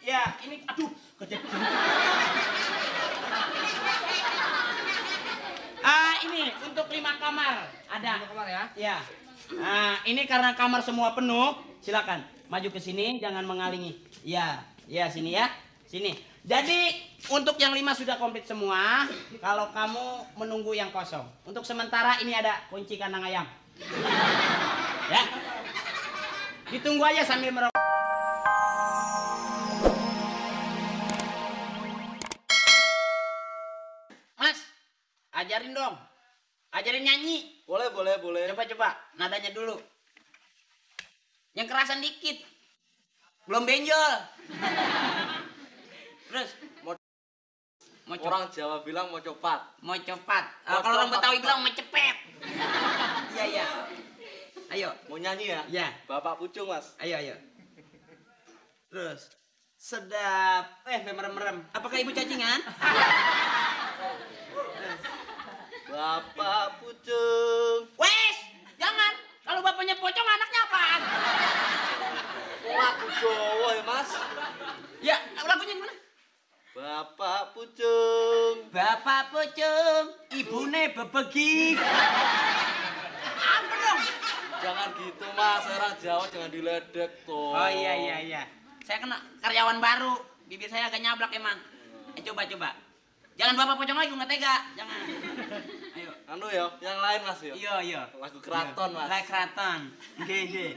Ya, ini aduh, kejepit. Ini untuk 5 kamar. Ada. 5 kamar ya? Ya. Ini karena kamar semua penuh, silakan maju ke sini, jangan mengalingi. Ya, ya sini ya. Sini. Jadi untuk yang 5 sudah komplit semua. Kalau kamu menunggu yang kosong. Untuk sementara ini ada kunci kandang ayam. Ya. Ditunggu aja sambil merokok. Mas, ajarin dong. Ajarin nyanyi. Boleh. Coba nadanya dulu. Yang kerasan dikit. Belum benjol. Terus mau Orang Jawa bilang mau copat. Mau copat. Mau Kalau orang copat. Betawi bilang mau cepet. Iya. Ayo. Mau nyanyi ya? Ya. Bapak Pucung, Mas. Ayo. Terus sedap. Merem. Apakah ibu cacingan? Bapak Pucung. Wes, jangan. Kalau bapaknya pocong, anaknya apaan? Lagu Jawa ya, Mas. Ya, lagunya gimana? Bapak Pucung. Bapak pocong, ibune bebegi. Apa dong? Jangan gitu, Mas. Orang Jawa jangan diledek tuh. Oh iya. Saya kena karyawan baru. Bibir saya agak nyablak emang. Coba. Jangan bapak pocong lagi, nggak tega. Jangan. Ayo. Anu ya, yang lain, Mas ya. Iya. Lagu keraton, Mas. Lagu keraton. Gede.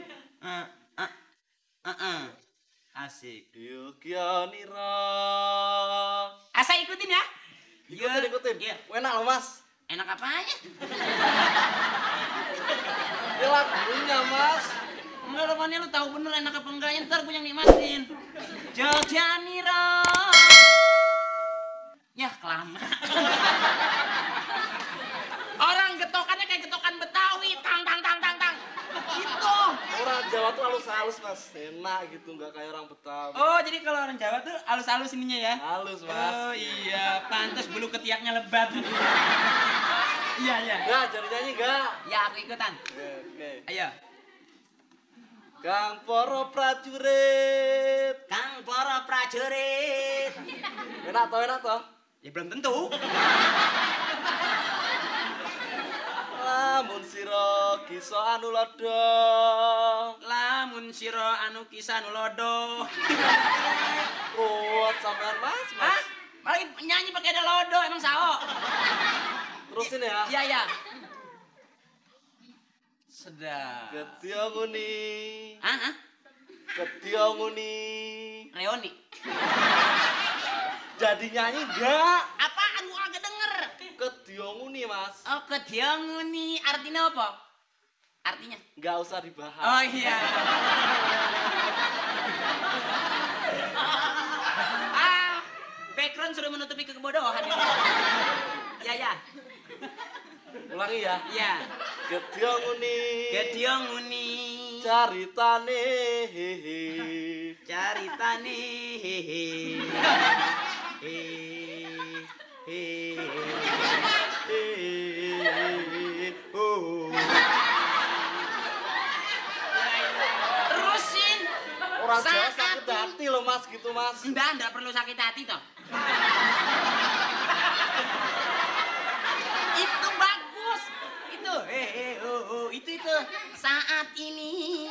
Asik. Yogyanira. Asa ikutin ya. Ikutin. Iya. Enak loh, Mas. Enak apanya? Ini lagunya, Mas. Enggak rupanya lu tahu bener enak apa enggaknya, ntar gue yang nikmatin. Yogyanira. Ya kelamaan. Orang getokannya kayak getokan Betawi, tang. Gitu. Orang Jawa tuh halus-halus, Mas. Enak gitu, nggak kayak orang Betawi. Oh, jadi kalau orang Jawa tuh halus-halus ininya ya? Halus, Mas. Oh iya, pantas bulu ketiaknya lebat. Iya. Nggak, jadi nyanyi nggak? Ya, aku ikutan. Oke. Ayo. Kang Poro Prajurit. Kang para prajurit. Enak toh? Ya belum tentu. Lamun sira kisa anu lada. Lamun sira anu kisah nulodo. Kuat sampean, Mas. Hah? Lagi nyanyi pakai ada lodo, emang sao? Terusin ya. Iya. Sedap. Getya nguni. Hah? Getya nguni. Reoni. Jadi nyanyi nggak? Apaan gua agak denger? Getya nguni, Mas. Oh, kedianguni artinya apa? Artinya? Nggak usah dibahas. Oh iya. Background sudah menutupi kebodohan ini. Ya. Ulangi ya. Iya. Getya nguni. Kedianguni. Caritane Caritane Terusin. Orang Jawa Saat sakit hati loh, Mas, gitu, Mas. Enggak perlu sakit hati toh. Itu bagus. Itu. Saat ini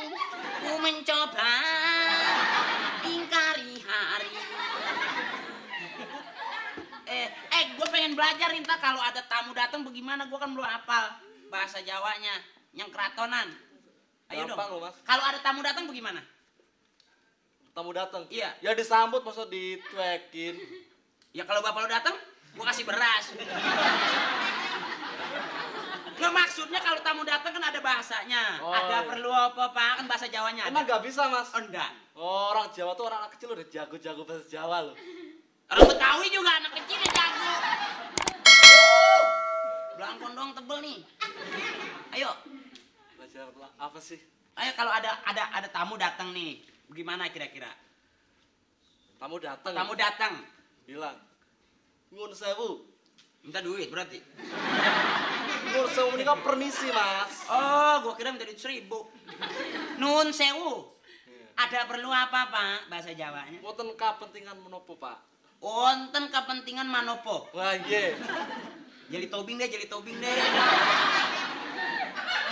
ku mencoba ingkari hari. Gue pengen belajar Rinta, kalau ada tamu datang bagaimana, gue kan belum hafal bahasa Jawanya yang keratonan. Ayo Gampang dong. loh, Mas. Kalau ada tamu datang bagaimana? Tamu datang. Iya. Ya disambut, masa dicuekin. Ya kalau bapak lo datang, gue kasih beras. Nggak, maksudnya kalau tamu datang kan ada bahasanya. Oh, Ada iya. perlu apa, Pak? Kan bahasa Jawanya ada. Emang nggak bisa, Mas? Oh, enggak. Orang Jawa tuh orang anak kecil udah jago-jago bahasa Jawa loh. Orang Betawi juga anak kecil ya jago. Belangkon doang tebel nih. Ayo. Belajar apa sih? Ayo kalau ada tamu datang nih. Gimana kira-kira? Tamu datang. Tamu datang. Bilang, nyuwun sewu. Minta duit berarti. Nyuwun sewu ini kan permisi, Mas. Oh, gua kira minta duit 1.000. Nun sewu. Ada perlu apa, Pak? Bahasa Jawanya. Wonten kapentingan menopo, Pak? Wonten kepentingan manopo. Wah, nggih. Jeli tobing deh.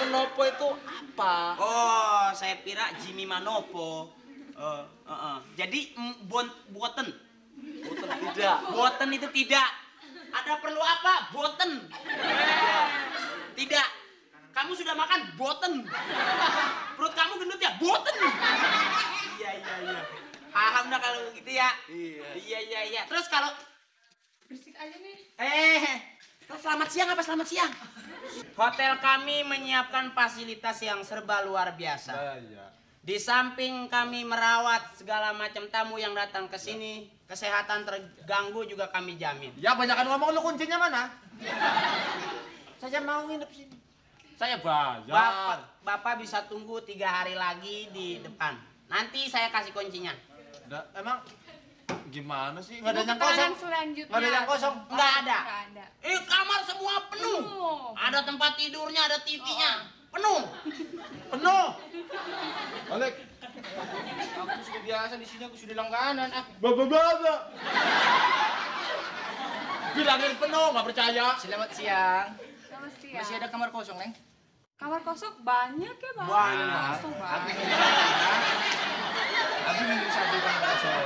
Menopo itu apa? Oh, saya kira Jimmy Manopo. Jadi boten. Wonten tidak. Boten itu tidak. Ada perlu apa? Boten. Tidak. Kamu sudah makan? Boten. Perut kamu gendut ya? Boten. Iya. Paham dah kalau gitu ya? Iya. Terus kalau Berisik aja nih. terus selamat siang apa selamat siang? Hotel kami menyiapkan fasilitas yang serba luar biasa. Di samping kami merawat segala macam tamu yang datang ke sini, kesehatan terganggu juga kami jamin. Ya banyakan ngomong, lu kuncinya mana? Saya mau nginep sini. Saya bayar. Bapak bisa tunggu 3 hari lagi di depan. Nanti saya kasih kuncinya. Emang gimana sih? Nggak ada yang Keterangan kosong? selanjutnya. Nggak ada yang kosong? Nggak ada. Nggak ada. Kamar semua penuh. Ada tempat tidurnya, ada TV-nya. Penuh. Penuh. Balik. Aku sudah biasa di sini, aku sudah langganan. Bapak. Bilangin penuh, nggak percaya. Selamat siang. Selamat siang. Masih ada kamar kosong, Neng? Kamar kosong banyak ya, Bang? Banyak. Kosong banget. Aku nunggu satu kamar kosong.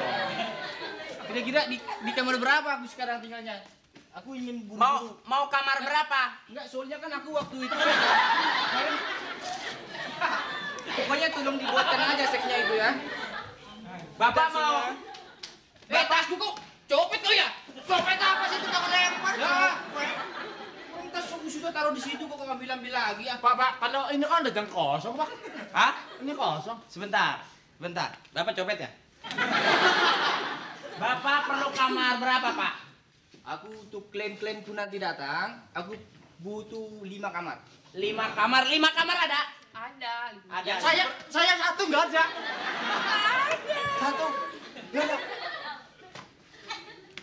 Kira-kira di kamar berapa aku sekarang tinggalnya? Aku ingin buru-buru. Mau kamar berapa? Enggak, soalnya kan aku waktu itu kemarin. Pokoknya tolong dibuatkan aja seknya itu ya. Bapak mau Tasku kok copet kau ya? Copet apa sih itu nggak lempar? Ya. Orang tas aku sudah taruh di situ kok ambil lagi ya. Pak, kalau ini kan ada yang kosong, Pak. Hah? Ini kosong. Sebentar. Bapak copet ya? Bapak perlu kamar berapa, Pak? Aku untuk klien-klienku nanti datang, aku butuh 5 kamar. 5 kamar. 5 kamar ada? Ada. Ada. Saya satu nggak ada. Ada. Satu. Ya, ya.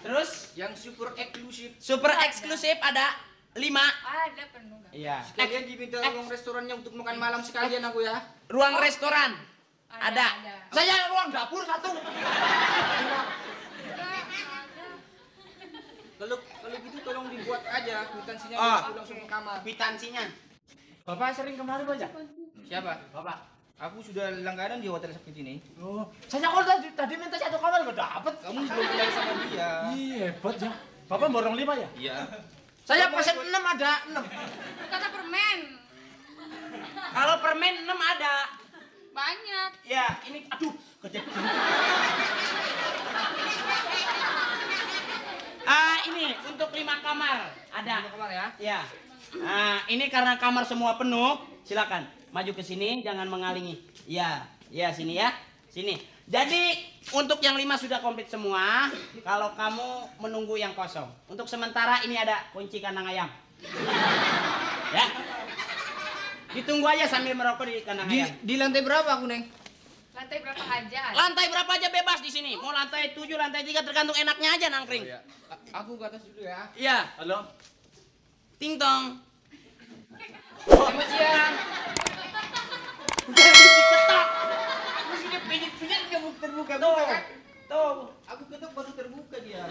Terus Yang super eksklusif. super eksklusif ada 5. Ada penuh. Bang. Iya. Sekalian diminta ruang restorannya untuk makan malam sekalian aku ya. Ruang restoran ada. Saya ruang dapur satu. Kalau gitu tolong dibuat aja kwitansinya Oh. aku langsung ke kamar. Kwitansinya. Bapak sering kemari, Pak? Siapa? Bapak. Aku sudah langganan di hotel seperti ini. Oh, saya kok tadi minta satu kamar nggak dapet. Kamu belum bilang sama dia. Iya, hebat ya. Bapak borong 5 ya? Iya. Saya pesen 6 ada 6. Kata permen. Kalau permen 6 ada. Banyak. Ya, ini aduh, kejepit. Ini untuk 5 kamar ada. 5 kamar ya. Ya. Ini karena kamar semua penuh, silakan maju ke sini, jangan mengalingi. Ya, sini ya. Sini. Jadi untuk yang 5 sudah komplit semua. Kalau kamu menunggu yang kosong. Untuk sementara ini ada kunci kandang ayam. Ya. Ditunggu aja sambil merokok di kandang ayam. Di lantai berapa aku, Neng? Lantai berapa aja? Lantai berapa aja bebas di sini. Mau lantai 7, lantai 3 tergantung enaknya aja nangkring. Aku ke atas dulu ya. Iya. Halo. Ting tong. Selamat siang. Jangan diketok. Aku sudah pijit-pijit nggak terbuka Tuh. kan? Tuh. Aku ketuk baru terbuka dia.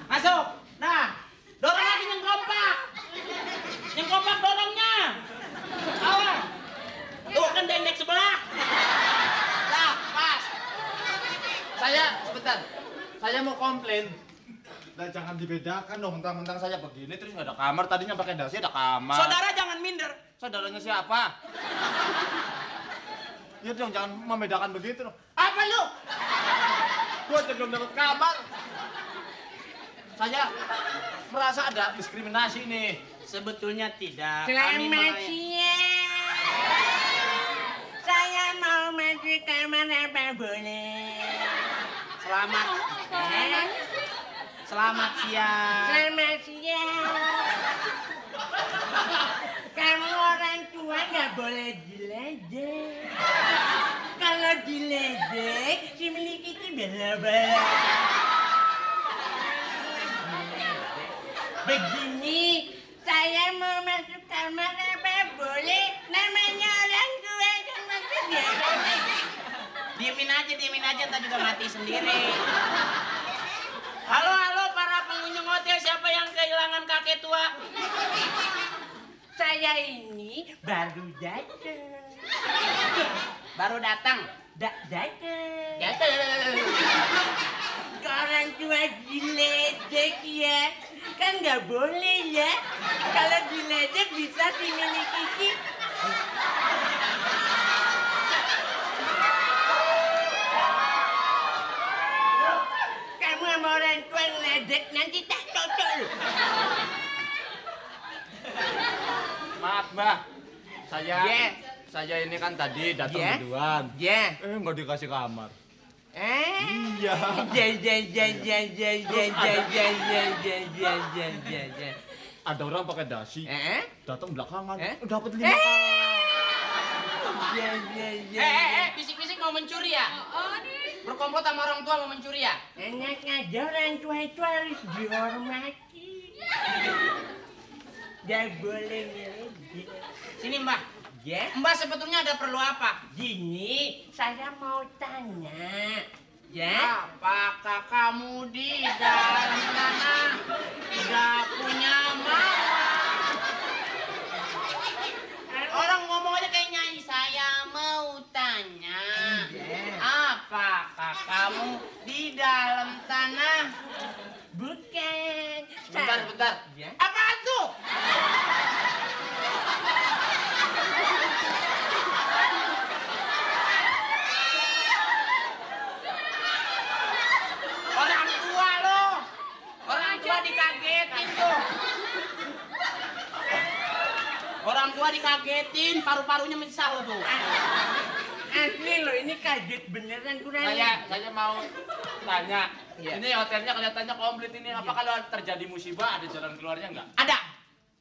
Masuk. Nah, dorong lagi yang kompak. Yang kompak dorongnya. Awas. Tuh kan dendek sebelah. Nah, pas. Saya sebentar. Saya mau komplain. Dan jangan dibedakan dong, mentang-mentang saya begini terus nggak ada kamar. Tadinya pakai dasi ada kamar. Saudara jangan minder. Saudaranya siapa? Ya dong, jangan membedakan begitu dong. Apa lu? Gua aja belum dapat kamar. Saya merasa ada diskriminasi nih. Sebetulnya tidak. Selamat siang. Saya mau masuk kamar apa boleh? Selamat. Selamat siang. Selamat siang. Kamu orang tua nggak boleh diledek. Kalau diledek, si milik itu bela-bela. Begini, saya mau masuk kamar apa boleh? Namanya orang tua kan masuk biasa. diemin aja, ntar juga mati sendiri. Halo para pengunjung hotel, siapa yang kehilangan kakek tua? Saya ini baru datang. Baru datang. Datang. Datang. Ke orang tua diledek ya. Kan nggak boleh ya. Kalau diledek bisa dimiliki. Kamu sama orang tua ngeledek nanti tak cocok loh. Maaf, Mbak. Yeah. Saya ini kan tadi datang Yeah. duluan. Ya. Nggak dikasih kamar. Iya. Ada orang pakai dasi. Datang belakangan. Dapat 5 Bisik-bisik mau mencuri ya? Berkomplot sama orang tua mau mencuri ya? Enak aja orang tua itu harus dihormati. Gak boleh ngeledek. Sini Mbak. Ya, Mbak sebetulnya ada perlu apa? gini saya mau tanya. Ya, Apakah kamu di dalam tanah tidak punya mama? Orang ngomong aja kayak nyanyi. Saya mau tanya, apakah kamu di dalam tanah? bukan. Bentar. Ya. Apaan tuh? Orang tua loh. Orang tua dikagetin tuh. Orang tua dikagetin, paru-parunya mensah loh tuh. Asli loh, ini kaget beneran kurang. Saya mau tanya. Ini hotelnya kelihatannya komplit ini. Apa kalau terjadi musibah ada jalan keluarnya nggak? Ada.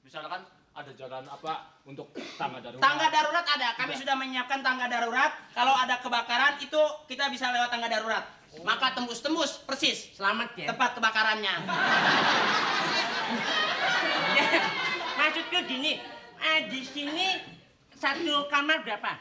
Misalkan ada jalan apa untuk tangga darurat? Tangga darurat ada. Kami sudah menyiapkan tangga darurat. Kalau ada kebakaran itu kita bisa lewat tangga darurat. Maka tembus-tembus persis Selamat ya. tempat kebakarannya. Maksudku gini, di sini satu kamar berapa?